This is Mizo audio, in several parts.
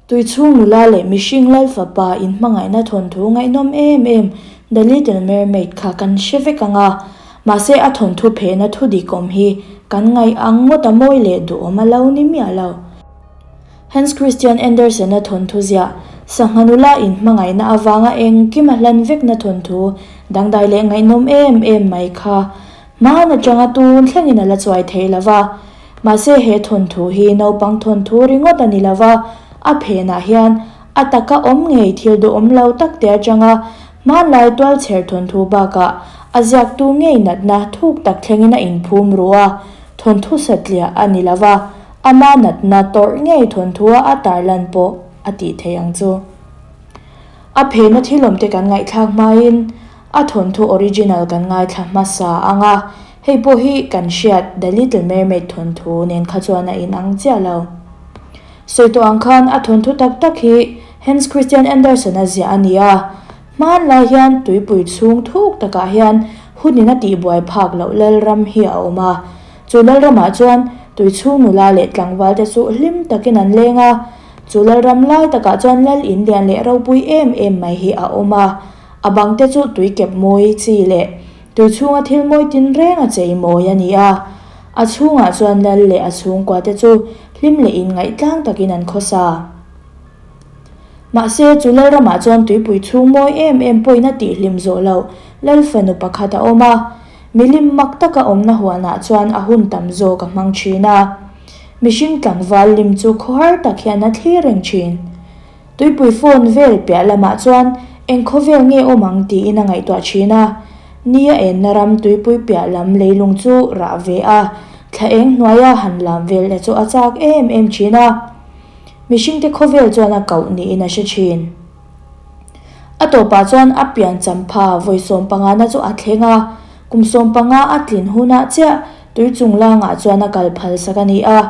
Tuichhung nula leh mihring lal fapa inhmangaihna thawnthu ngaihnawm em em The Little Mermaid kha kan hre vek ang a, mahse a thawnthu phehna thu dik awm hi kan ngaih ang ngawt a mawi leh duhawm a lo ni miah lo. Hans Christian Andersen-a thawnthu ziah, Sangha nula inhmangaihna avanga engkim a hlan vekna thawnthu dangdai leh ngaihnawm em em mai kha hman atanga tun thlengin a la chuai thei lo va. Mahse he thawnthu hi naupang thawnthu ringawt a ni lo va, a phenah hian a taka awm ngei thil duhawm lo tak te atanga hmanlai tualchher thawnthu bakah a ziaktu ngei natna thuk tak thlengin a inphum ru a, thawnthu satliah a ni lo va, ama natna tawrh ngei thawnthua a tarlan pawh a tih theih ang chu. A phena thilawm te kan ngaihthlak hmain a thawnthu original kan ngaithla hmasa ang a, hei pawh hi kan hriat The Little Mermaid thawnthu nen kha chuan a inang chiah lo. Sawi tawh ang khan a thawnthu tak tak hi Hans Christian Andersen-a ziah a ni a, hmanlai hian tuipui chhung thuk takah hian hunin a tihbuai phak loh lalram hi a awm a, Chu lalramah chuan tui chhung nula leh tlangval te chu hlim takin an leng a, chu lalram lai takah chuan lal in lian leh ropui em em mai hi a awm a, a bang te chu tui kep mawi chi leh tui chhunga thil mawi tin reng a chei mawi a ni a, a chhungah chuan lal leh a chhungkua te chu hlim leh inngaih tlang takin an khawsa. Mahse, chu lalramah chuan tuipui chhung mawi em em pawhin a tihhlim zawh loh lal fanu pakhat a awm a. Milim mak taka awmna huanah chuan a hun tam zawk a hmang thin a. Mihring tlangval lim chu khawhar tak hian a thlir reng thin. Tuipui phone vel piah lamah chuan eng khawvel nge awm ang tiin a ngaihtuah thin a. Ni a enna ram tuipui piah lam leilung chu rah ve a, thla eng hnuaia han lam vel te chu a chak em em thin a. Mihringte khawvel chuan a koh niin a hre thin. A tawpah chuan a pian champha vawi sawmpangana chu a thleng a, kum sawmpanga a tlin hunah chiah tui chunglangah chuan a kal phal sak a ni a.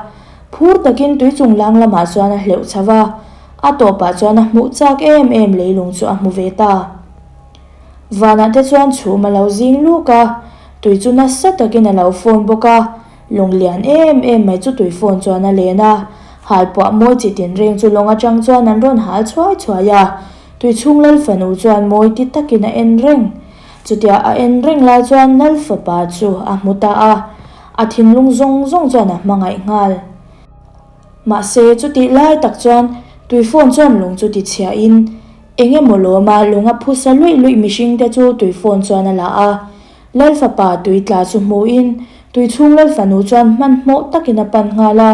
Phur takin tui chunglang lamah chuan a hleuh chho va, a tawpah chuan a hmuh chak em em leilung chu a hmu ve ta. Vanah te chuan chhum a lo zing luk a, tui chu nasa takin a lo fawn bawk a, Lawng lian em em mai chu tui phone chuan a len a, halpuah mawi chi tinreng chu lawng atang chuan an rawn hal chhuai chhuai a, tui chhung lal fanu chuan mawi ti takin a en reng. Chutia a en reng lai chuan lal fapa chu a hmu ta a, a thinlung zawng zawng chuan a hmangaih nghal. Mahse chutih lai tak chuan tui phone chuan lawng chu ti chhia in eng emaw lawma lawng a phusa luih luih mihring te chu tui phone chuan a la a, Lal fapa tui tla chu hmuhin tui chhung lal fanu chuan hmanhmawh takin a pan nghal a,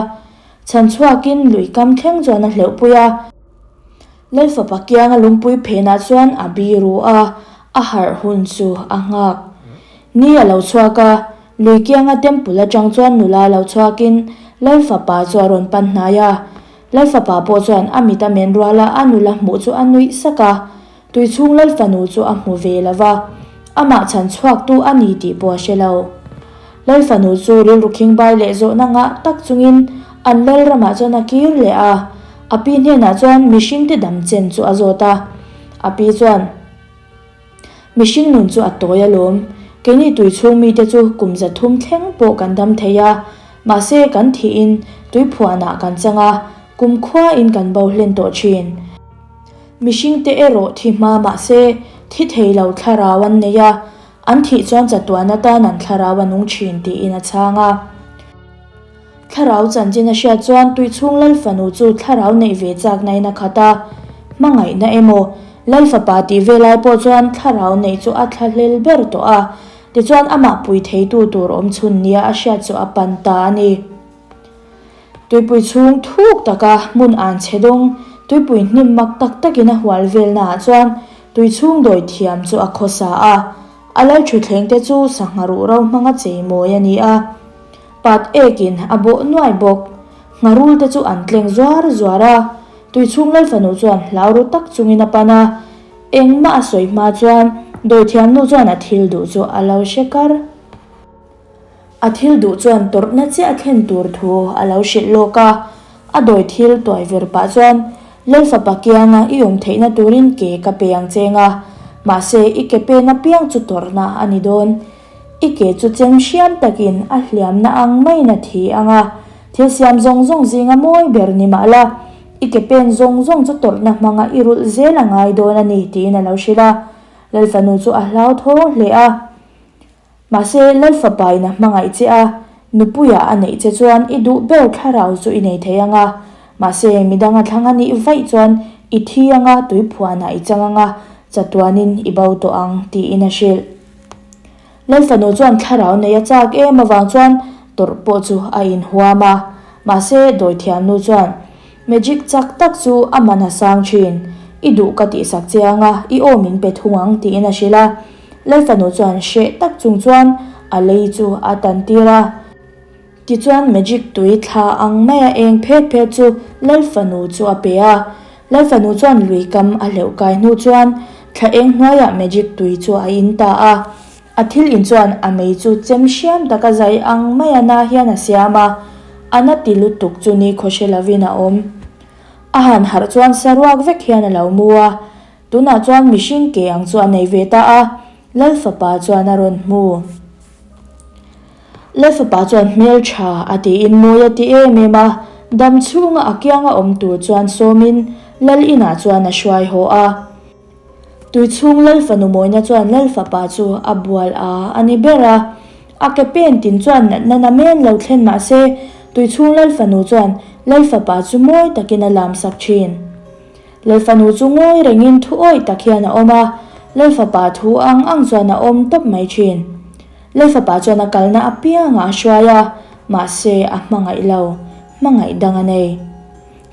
chhan chhuakin lui kam thleng chuan a hleuhpui a. Lal fapa kianga lungpui phenah chuan a biru a, a harh hun chu a nghak. Ni a lo chhuak a, lui kianga temple atang chuan nula lo chhuakin lal fapa chu a rawn pan hnai a. Lal fapa pawh chuan a mit a men ruala a nula hmuh chu a nuih sak a. Tui chhung lal fanu chu a hmu ve lo va, amah chhan chhuaktu a ni tih pawh a hre lo. Lal fanu chu rilru khingbai leh zawhna ngah tak chungin an lal ramah chuan a kir leh a, a pi hnenah chuan mihringte dam chen chu a zawt a. A pi chuan, Mihring nun chu a tawi alawm, keini tui chhung mite chu kum 300 thleng pawh kan dam thei a, mahse kan thihin tuiphuanah kan chang a, kum khuain kan bo hlen tawh thin. Mihringte erawh thi hma mahse thi thei lo thlarau an nei a, an thih chuan chatuan atan an thlarau a nung thin tiin a chhang a. Thlarau chanchin a hriat chuan Tuichhung Lal fanu chu thlarau neih ve chaknain a khat a, hmangaihna emaw Lal fapa tih ve lai pawh chuan thlarau neih chu a thlahlel ber tawh a, tichuan amah pui theitu tur awm chhun nia a hriat chu a pan ta a ni. Tuipui chhung thuk taka hmun an chhe dawng, tuipui hnim mak tak takin a hual velnaah chuan tui chhung dawi thiam chu a khawsa a. A lal thutthleng te chu sangha ruh ro hmanga chei mawi a ni a. Pat ekin a bawh nuai bawk. Ngharul te chu an tleng zuar zuar a. Tui chhung lal fanu chuan hlau ru tak chungin a pan a. Engmah a sawi hma chuan dawi thiamnu chuan a thil duh chu a lo hre kar. A thil duh chuan tawrhna chiah a thlen tur thu a lo hrilh lawk a, a dawi thil tuai ver pah chuan, Lal fapa kianga i awm theihna turin ke ka pe ang cheng a, mahse i ke pen apiang chu tawrhna a ni dawn. I ke chu chem hriam takin a hliamna ang maiin a thi ang a, thil siam zawng zawng zinga mawi ber ni mah la. I ke pen zawng zawng chu tawrhna hmanga i rulh zel a ngai dawn a ni, tiin a lo hrilh a. Lalfanu chu a hlauthawng hle a. Mahse, Lalfapa in a hmangaih che a, nupuia a neih che chuan i duh ber thlarau chu i nei thei ang a. Mahse, midang a thlang a nih vaih chuan i thi ang a, tuiphuanah i chang ang a, chatuanin i bo tawh ang, tiin a hrilh. Lalfanu chuan thlarau nei a chak em avang chuan tawrh pawh chu a inhuam a. Mahse, dawithiamnu chuan magic chak tak chu a man a sang thin. I duh ka tihsak che ang a, i aw min pe thung ang, tiin a hrilh a. Lalfanu chuan hreh tak chung chuan a lei chu a tan tir a. Tichuan magic tui thla ang maia eng phet phet chu Lalfanu chu a pe a. Lalfanu chuan lui kam a hleuh kai hnu chuan thla eng hnuaiah magic tui chu a in ta a. A thil in chuan a mei chu chem hriam taka zai ang maia na hian a siam a, a na ti lutuk chu ni khawhre lovin a awm. A han harh chuan saruak vek hian a lo mu a. Tunah chuan mihring ke ang chu a nei ve ta a, Lalfapa chuan a rawn hmu. Lalfapa chuan hmel tha a tiin mawi a ti em em a, dam chhunga a kianga awm tur chuan sawmin Lal inah chuan a hruai haw a. Tui chhung Lalfanu mawina chuan Lalfapa chu a bual a a ni ber a. A ke pen tin chuan natna na men lo thlen mah se, tui chhung Lalfanu chuan Lalfapa chu mawi takin a lamsak thin. Lalfanu chu ngawi rengin thu awih tak hian a awm a, Lalfapa thu ang ang chuan a awm tawp mai thin. Lalfapa chuan a kalna apiangah a hruai a, mahse a hmangaih lo, hmangaih dang a nei.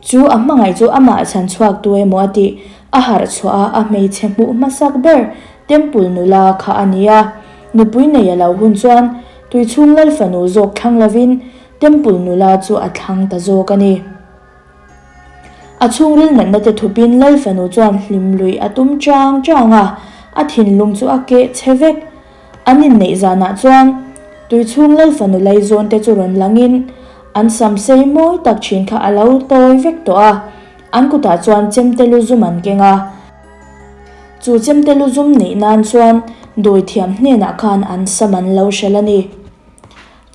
Chu a hmangaih chu amah chhan chhuak tu emaw a tih, a harh chhuah a a hmeichhe hmuh hmasak ber Temple nula kha a ni a. Nupui nei a lo hun chuan Tuichhung Lalfanu zawk thlang lovin Temple nula chu a thlang ta zawk a ni. A chhungril natna te thupin Lal fanu chuan hlim luih a tum chang chang a, a thinlung chu a keh chhe vek. An inneih zanah chuan tuichhung Lal fanu laizawn te chu rawn langin an sam sei mawi tak thin kha a lo tawi vek tawh a, an kutah chuan chemte lu zum an keng a. Chu chemte lu zum neih nan chuan dawithiam hnenah khan an sam an lo hrelh a ni.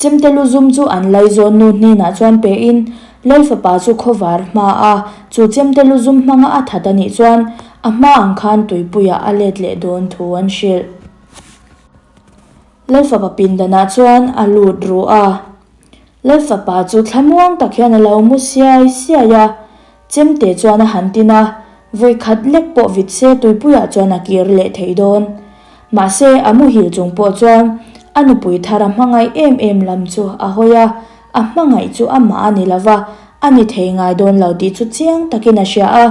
Chemte lu zum chu an laizawn nu hnenah chuan pein Lal fapa chu khawvar hma a, chu chemte lu zum hmanga a that a nih chuan a hma ang khan tuipuiah a let leh dawn thu an hrilh. Lal fapa pindanah chuan a lut ru a, Lal fapa chu thlamuang tak hian a lo mu siai siai a, Chemte chuan a han tin a, vawi khat lek pawh vit se tuipuiah chuan a kir leh thei dawn. Mahse, a muhil chung pawh chuan a nupui thar a hmangaih em em lam chu a hawi a, a hmangaih chu amah a ni lo va, a ni thei ngai dawn lo tih chu chiang takin a hria a.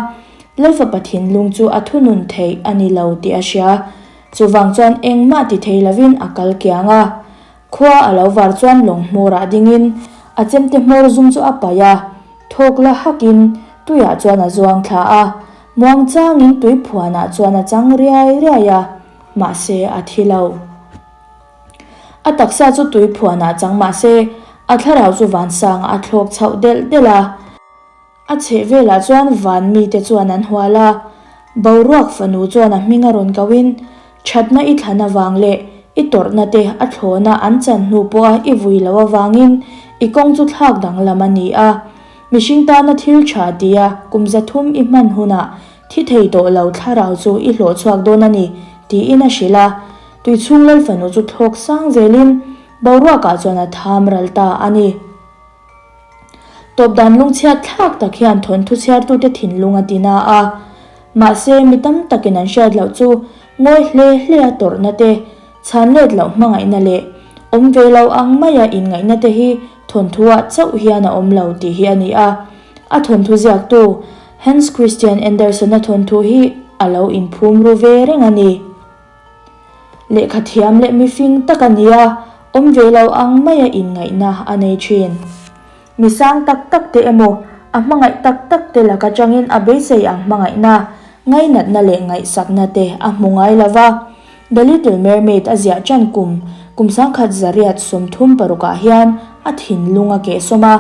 Lalfapa thinlung chu a thunun theih a ni lo tih a hria. Chuvang chuan engmah ti thei lovin a kal kiang a. Khua a lo var chuan lawng hmawrah dingin a chemte hmawr zum chu a paih a, thawk la hakin tuiah chuan a zuang thla a, muang changin tui phuanah chuan a chang riai riai a, mahse a thi lo. A taksa chu tui phuanah chang mahse a thlarau chu vansangah a thlawk chhoh delh delh a. A chheh velah chuan van mite chuan an hual a, boruak fanu chuan a hming a rawn kohin, Thatna i thlan avang leh i tawrhna te a thlawna an chan hnu pawha i vui loh avangin i kawng chu thlak danglam a ni a. Mihring tana thil tha tia kum 300 i hman hunah thi thei tawh lo thlarau chu i hlawh chhuak dawn a ni, tiin a hrilh a. Tuichhung lal fanu chu thlawk sang zelin boruakah chuan a tham ral ta a ni. Tawp dan lungchhiat thlak tak hian thawnthu chhiartute thinlung a ti na a. Mahse, mi tam takin an hriat loh chu ngawi hle hle a tawrhna te, chhan let loh hmangaihna leh awm ve lo ang maia inngaihna te hi thawnthuah chauh hian a awm lo tih hi a ni a. A thawnthu ziaktu Hans Christian Andersen-a thawnthu hi a lo inphum ru ve reng a ni. Lehkha thiam leh mifing tak a nia, awm ve lo ang maia inngaihna a nei thin. Mi sang tak tak te emaw, a hmangaih tak tak te laka tangin a beisei ang hmangaihna, ngainatna leh ngaihsakna te a hmu ngai lo va. The Little Mermaid a ziah tan kum, kum 1936 ah hian a thinlung a kehsawm a.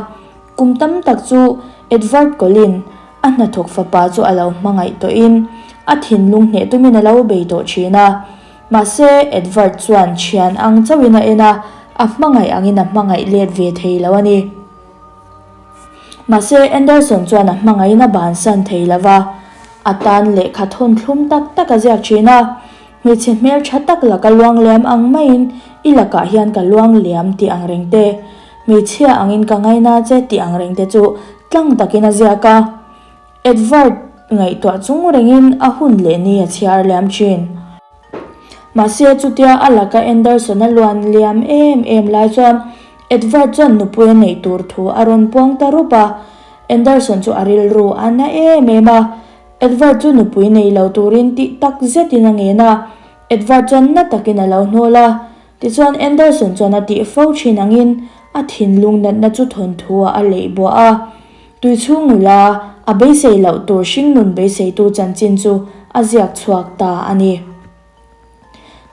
Kum tam tak chu Edvard Collin, A hnathawk fapa chu a lo hmangaih tawhin a thinlung hneh tumin a lo bei tawh thin a. Mahse, Edvard chuan thian ang chauhin a en a, a hmangaih angin a hmangaih let ve thei lo a ni. Mahse, Anderson chuan a hmangaihin a bansan thei lo va, a tan lehkha thawn thlum tak tak a ziak thin a. Hmeichhe hmel tha tak laka luang liam ang maiin i lakah hian ka luang liam tih ang reng te, hmeichhia angin ka ngaina che tih ang reng te chu tlang takin a ziak a. Edward ngaihtuah chung rengin a hun leh ni a chhiar liam thin. Mahse chutia a laka Anderson a luan liam em em lai chuan Edward chuan nupui a neih tur thu a rawn puang ta rup a. Anderson chu a rilru a na em em a, Edward chu nupui nei lo turin tih tak zetin a ngen a, Edward chuan na takin a lo hnawl a. Tichuan Anderson chuan a tih fo thin angin a thinlung natna chu thawnthu ah a leih buah a. Tui chhung nula a beisei loh tur hringnun beiseitu chanchin chu a ziak chhuak ta a ni.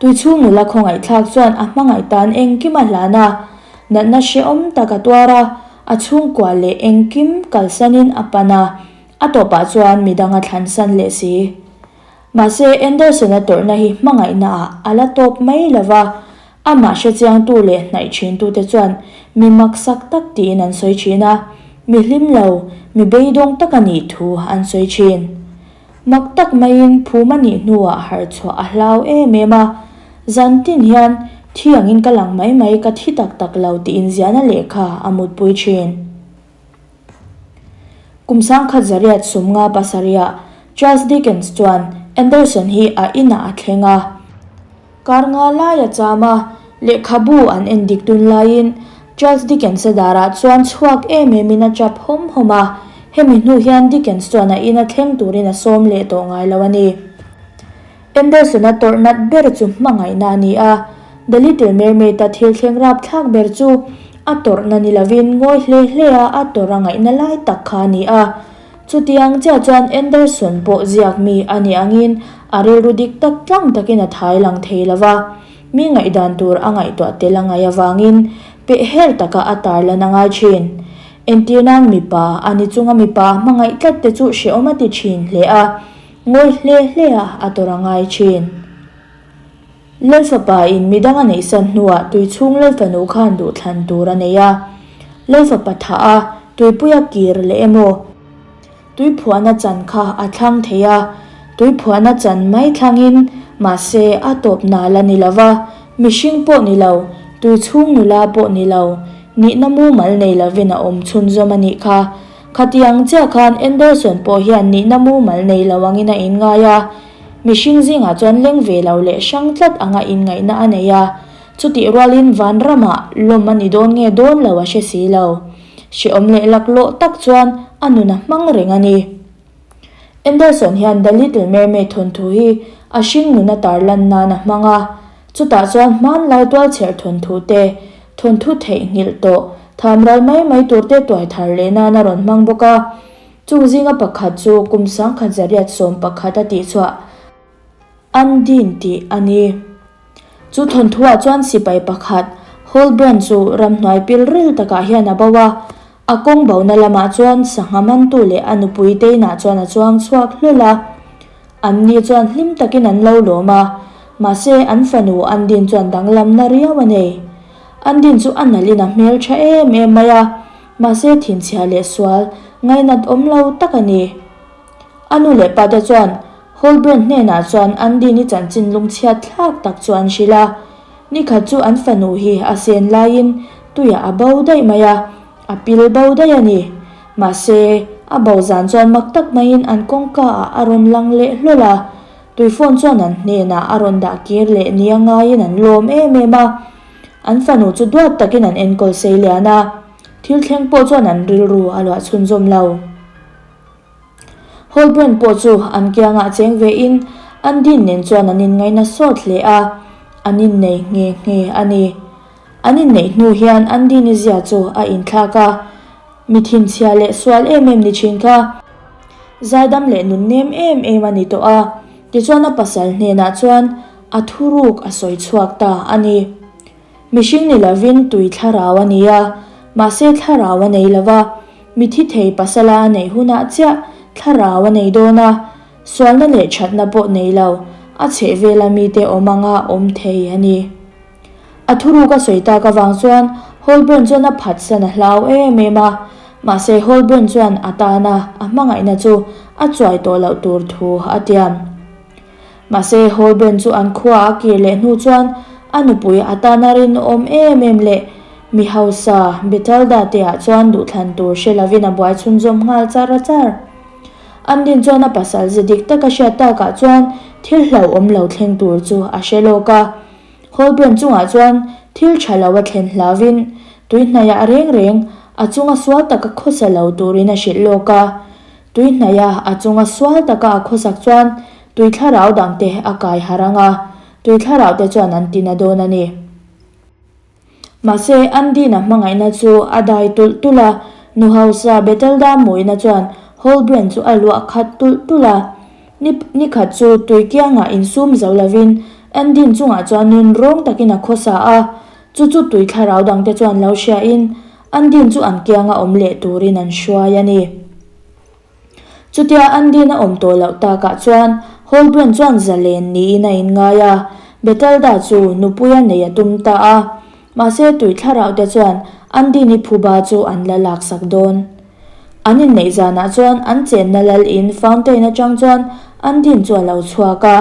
Tui chhung nula khawngaihthlak chuan a hmangaih tan engkim a hlan a, natna hrehawm tak a tuar a, a chhungkua leh engkim kalsanin a pan a, a tawpah chuan midang a thlansan leh si. Mahse, Anderson-a tawrhna hi hmangaihnaah a la tawp mai lo va, amah hrechiangtu leh hnaih thintute chuan mi maksak tak tiin an sawi thin a, mi hlim lo, mi beidawng tak a nih thu an sawi thin. Mak tak maiin phum a nih hnuah harh chhuah a hlau em em a, zan tin hian thi angin ka lang mai mai ka thi tak tak lo tiin ziahna lehkha a mutpui thin. Kum 1957 Charles Dickens chuan Anderson hi a inah a thleng a. Kar nga lai a cham a, lehkhabu an en dik tun laiin Charles Dickens-a darah chuan chhuak em emin a chap hawm hawm a, hemi hnu hian Dickens chuan a ina thleng turin a sawm leh tawh ngai lo a ni. Anderson-a tawrh nat ber chu hmangaihna a ni a, The Little Mermaid-a thil thleng rapthlak ber chu a tawrhna ni lovin ngawi hle hle a a tawrh a ngaihna lai tak kha a ni a. Chutiang chiah chuan Anderson pawh ziak mi a nih angin a rilru dik tak tlang takin a thai lang thei lo va, mi ngaihdan tur a ngaihtuah tel a ngaih avangin pehhel taka a tarlan a ngai thin. Entirnan mipa a ni chunga mipa a hmangaih tlat te chu hrehawm a ti thin hle a. Ngawi hle hle a a tawrh a ngai thin. Lalfapa in midang a neihsan hnuah tuichhung Lalfanu khan duhthlan tur a nei a. Lalfapa thah a, tuipui a kir leh emaw? Tuiphuahna chan kha a thlang thei a, tuiphuahna chan mai thlangin mahse a tawp nal a ni lo va, mihring pawh ni lo, tuichhung nula pawh ni lo, nihna mumal nei lovin a awm chhunzawm a nih kha. Khatiang chiah khan Anderson pawh hian nihna mumal nei lo angin a inngai a, mihring zingah chuan leng ve lo leh hrang tlat anga inngaihna a nei a, chutih rualin vanramah lawm a ni dawn nge dawn lo a hre si lo. Hrehawm leh laklawh tak chuan a nun a hmang reng a ni. Anderson hian The Little Mermaid thawnthu hi a hring nuna tarlan nan a hmang a, chutah chuan hmanlai tualchherh thawnthu te, thawnthu theihnghilh tawh, thamral mai mai tur te tuai thar leh nan a rawn hmang bawk a. Chung zinga pakhat chu kum 1911 a tihchhuah Undine tih a ni. Chu thawnthuah chuan sipai pakhat, Holbrand chu ramhnuai pilril takah hian a bo a, A kawng bona lamah chuan sangha mantu leh a nupui Dana chuan a chuang chhuak hlawl a. Anni chuan hlim takin an lo lawm a, mahse an fanu Andin chuan danglamna riau a nei. Andin chu a nalhin a hmel tha em em mai a, mahse thinchhia leh sual ngainat awm lo tak a ni. A nu leh pate chuan Holbrand hnenah chuan Andini chanchin lungchhiat thlak tak chu an hrilh a. Nikhat chu an fanu hi a sen laiin tuiah a bo daih mai a, a pil bo daih a ni. Mahse, a bo zan chuan mak tak maiin an kawngka ah a rawn lang leh hlawl a. Tui phone chuan an hnenah a rawn dah kir leh nia ngaiin an lawm em em a. An fanu chu duat takin an enkawl sei lian a, thil thleng pawh chuan an rilru a luah chhunzawm lo. Holbrand pawh chu an kiangah cheng vein Andin nen chuan an inngaina sawt hle a, an innei nghe nghe a ni. An inneih hnu hian Andini zia chu a inthlak a, mi thinchhia leh sual em em ni thin kha zaidam leh nun nem em em a ni tawh a, tichuan a pasal hnenah chuan a thuruk a sawi chhuak ta a ni. Mihring ni lovin tui thlarau a ni a, mahse thlarau a nei lova, mithi thei pasala a neih hunah chiah thlarau a nei dawn a, sualna leh thatna pawh nei lo, a chhehvela mite awm anga awm thei a ni. A thuruk a sawi tak avang chuan Holborn chuan a phatsan a hlau em em a, Mahse Holbren chuan a tana a hmangaihna chu a chuai tawh loh tur thu a tiam. Mahse Holbren chu an khua a kir leh hnu chuan a nupui a tana rinawm em em leh mi hausa Bethalda te ah chuan duhthlan tur hre lovin a buai chhunzawm nghal char char. An din chuan a pasal ze dik taka hriat takah chuan thil hlauhawm lo thleng tur chu a hre lawk a. Holbren chungah chuan thil tha lo a thlen hlauvin tui hnaiah reng reng a chunga sual taka khawsa lo turin a hrilh lawk a. Tui hnaia a chunga sual taka a khawsak chuan tui thlarau dangte a kai harh ang a, tui thlarau te chuan an tina dawn a ni. Mahse, Andina hmangaihna chu a dai tulh tulh a, nu hausa Betelda mawina chuan Holbren chu a luah khat tulh tulh a. Ni nikhat chu tui kiangah insum zo lovin Andin chungah chuan nun rawng takin a khawsa a, chu chu tui thlarau dangte chuan lo hriain Andin chu an kianga awm leh turin an hruai a ni. Chutia Andin a awm tawh loh takah chuan Holbren chuan zalen niin a inngai a, Betelda chu nupuia nei a tum ta a. Mahse tui thlarau te chuan Andini phuba chu an la laksak dawn. An inneih zanah chuan an chenna lal in fountain atang chuan Andin chu a lo chhuak a,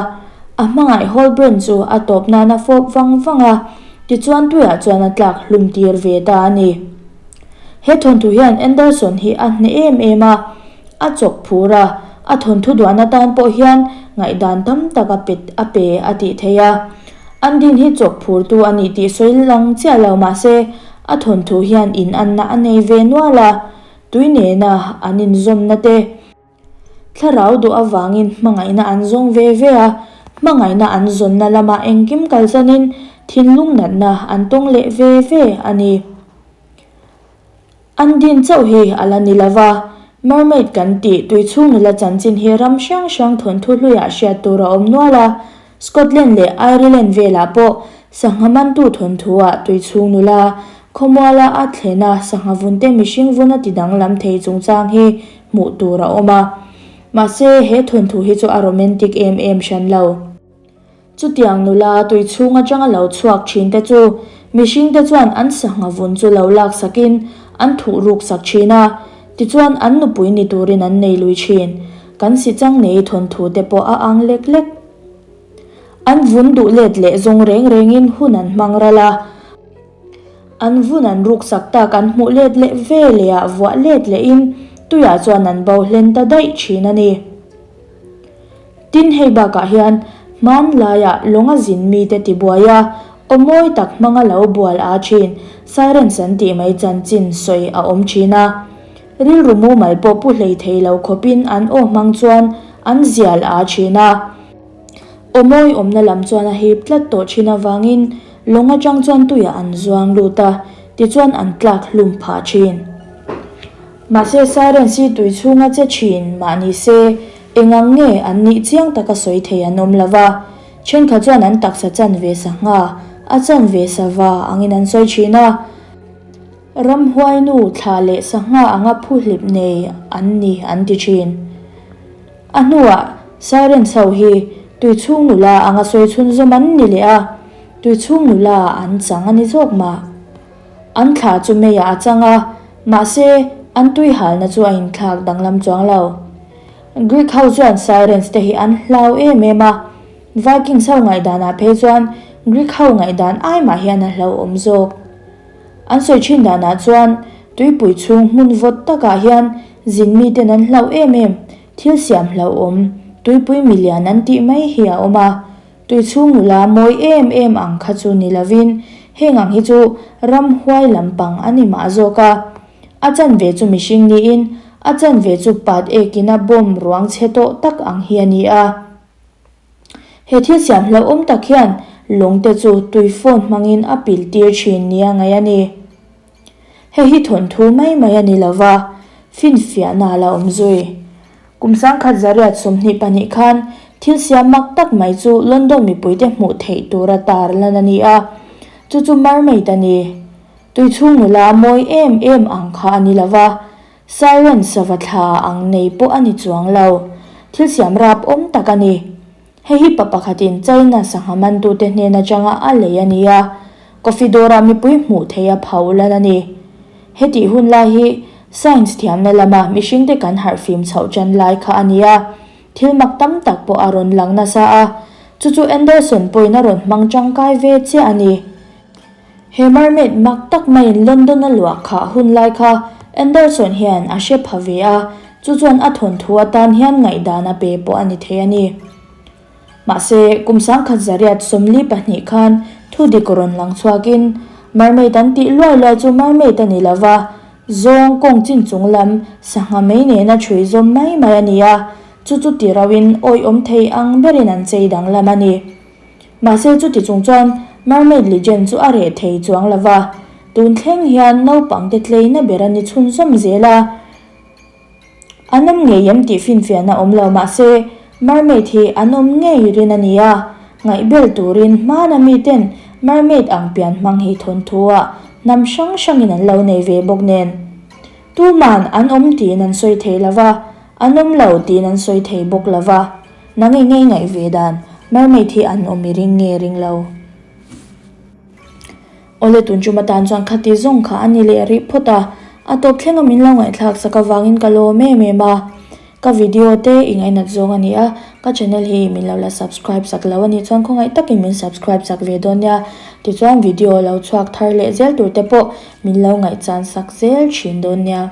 a hmangaih Holbren chu a tawp nan a fawp vang vang a, tichuan tuiah chuan a tlak hlum tir ve ta a ni. He thawnthu hian Anderson hi a hneh em em a, a chawk phur a, a thawnthu duan atan pawh hian ngaihdan tam tak a pe a pe a tih theih a. Andin hi chawk phurtu a nih tih sawi lang chiah lo mah se, a thawnthu hian inanna a nei ve nual a, tui nena an inzawmna te, Thlarau duh avangin hmangaihna an zawng ve ve a, hmangaihna an zawnna lamah engkim kalsanin thinlung natna an tawng leh ve ve a ni. An din chauh hi a la ni lova, mermaid kan tih tuichhung nula chanchin hi ram hrang hrang thawnthu hluiah hriat tur a awm nual a, Scotland leh Ireland velah pawh sangha mantu thawnthu-ah tuichhung nula khawmuala a thlena sangha vunte mihring vun a ti danglam thei chungchang hi hmuh tur a awm a. Mahse, he thawnthu hi chu a romantic em em hran lo. Chutiang nula tuichhung atanga lo chhuak thinte chu mihringte chuan an sangha vun chu lo laksakin an thuh ruksak thin a, tichuan an nupui ni turin an nei lui thin. Kan sichang nei thawnthu te pawh a ang lek lek. An vun duh let leh zawng reng rengin hun an hmang ral a, an vun an ruksak tak an hmuh let leh ve leh ah vuah let lehin tuiah chuan an bo hlen ta daih thin a ni. Tin hei bakah hian hmanlaiah lawnga zin mite tibuai a, aw mawi tak hmanga lo bual a thin sirens an tih mai chanchin sawi a awm thin a. Rilru mumal pawh pu hlei thei lo khawpin an aw hmang chuan an zial a thin a. Aw mawi awmna lam chuan a hip tlat tawh thin avangin lawng atang chuan tuiah an zuang lut a, tichuan an tlak hlum phah thin. Mahse Sirens hi tui chhunga che thin mah ni se, engang nge an nih chiang taka sawi thei an awm lo va, thenkhat chuan an taksa chanve sangha a chanve sava angin an sawi thin a. Ramhuainu thla leh sangha anga phuhlip nei an ni an ti thin. A hnuah Sirens ho hi tuichhung nula anga sawi chhunzawm an ni leh a, tuichhung nula an chang a ni zawk mah. An thla chu meiah a chang a, mahse an tuihalna chu a inthlak danglam chuang lo. Greek ho chuan Sirens te hi an hlau em em a, Vikings ho ngaihdanah phei chuan Greek ho ngaihdan ai mah hian a hlauhawm zawk. An sawi thin danah chuan tuipui chhung hmun vawt takah hian zin miten an hlauh em em, thil siam hlauhawm, tuipui milian an tih mai hi a awm a. Tui chhung nula mawi em em ang kha chu ni lovin heng ang hi chu ramhuai lampang a ni mah zawk a. A chanve chu mihring niin a chanve chu pat ekin a bawm ruang chhe tawh tak ang hi a ni a. He thil siam hlauhawm tak hian lawngte chu tui phone hmangin a pil tir thin nia ngaih a ni. Hei hi thawnthu mai mai a ni lo va, finfiahna a la awm zui. Kum sangkhat zariat 22 khan thil siam mak tak mai chu London mipuite hmuh theih tura tar lan a ni a, chu chu mermaid a ni. Tui chhung nula mawi em em ang kha a ni lo va, Siren sava thla ang nei pawh a ni chuang lo. Thil siam rap awm tak a ni. Hei hi pa pakhatin China sangha mantute hnen atanga a lei a ni a, coffee dawrah mipui hmuh theih a pho lan a ni. Hetih hun lai hi Science thiamna lama mihringte kan harhfim chhoh tan lai kha a ni a, thil mak tam tak pawh a rawn lang nasa a, chu chu Anderson pawhin a rawn hmang tangkai ve chiah a ni. He mermaid mak tak maiin London a luah khah hun lai kha Anderson hian a hre pha ve a, chu chuan a thawnthu atan hian ngaihdan a pe pawh a ni thei a ni. Mahse, kum sangkhat zariat 42 khan thu dik rawn lang chhuakin, Mermaid an tih luai luai chu mermaid a ni lo va, zawng kawng chin chung lam sangha mei nena chhui zawm mai mai a ni a, chu chu ti rauhin awihawm thei ang berin an chei danglam a ni. Mahse, chuti chung chuan mermaid legend chu a reh thei chuang lo va, tun thleng hian naupangte tleina ber a ni chhunzawm zel a. An awm ngei em tih finfiahna awm lo mahse mermaid hi an awm ngei rin a ni a, ngaihbel turin hmana miten mermaid ang pian hmang hi thawnthu ah hnam hrang hrangin an lo nei ve bawk nen. Tuman an awm tiin an sawi thei lo va, an awm lo tiin an sawi thei bawk lo va, nang i ngei ngaih ve dan mermaid hi an awm i ring nge ring lo. Awle tun chuma tan chuan khati zawng kha a ni leh rih phawt a, a tawp thlenga min lo ngaihthlak sak avangin ka lawm em em a. Ka video te i ngainat zawng a ni a, ka channel hi min lo la subscribe sak lo a nih chuan khawngaih takin min subscribe sak ve dawn nia. Tichuan video lo chhuak thar leh zel tur te pawh min lo ngaihchan sak zel thin dawn nia.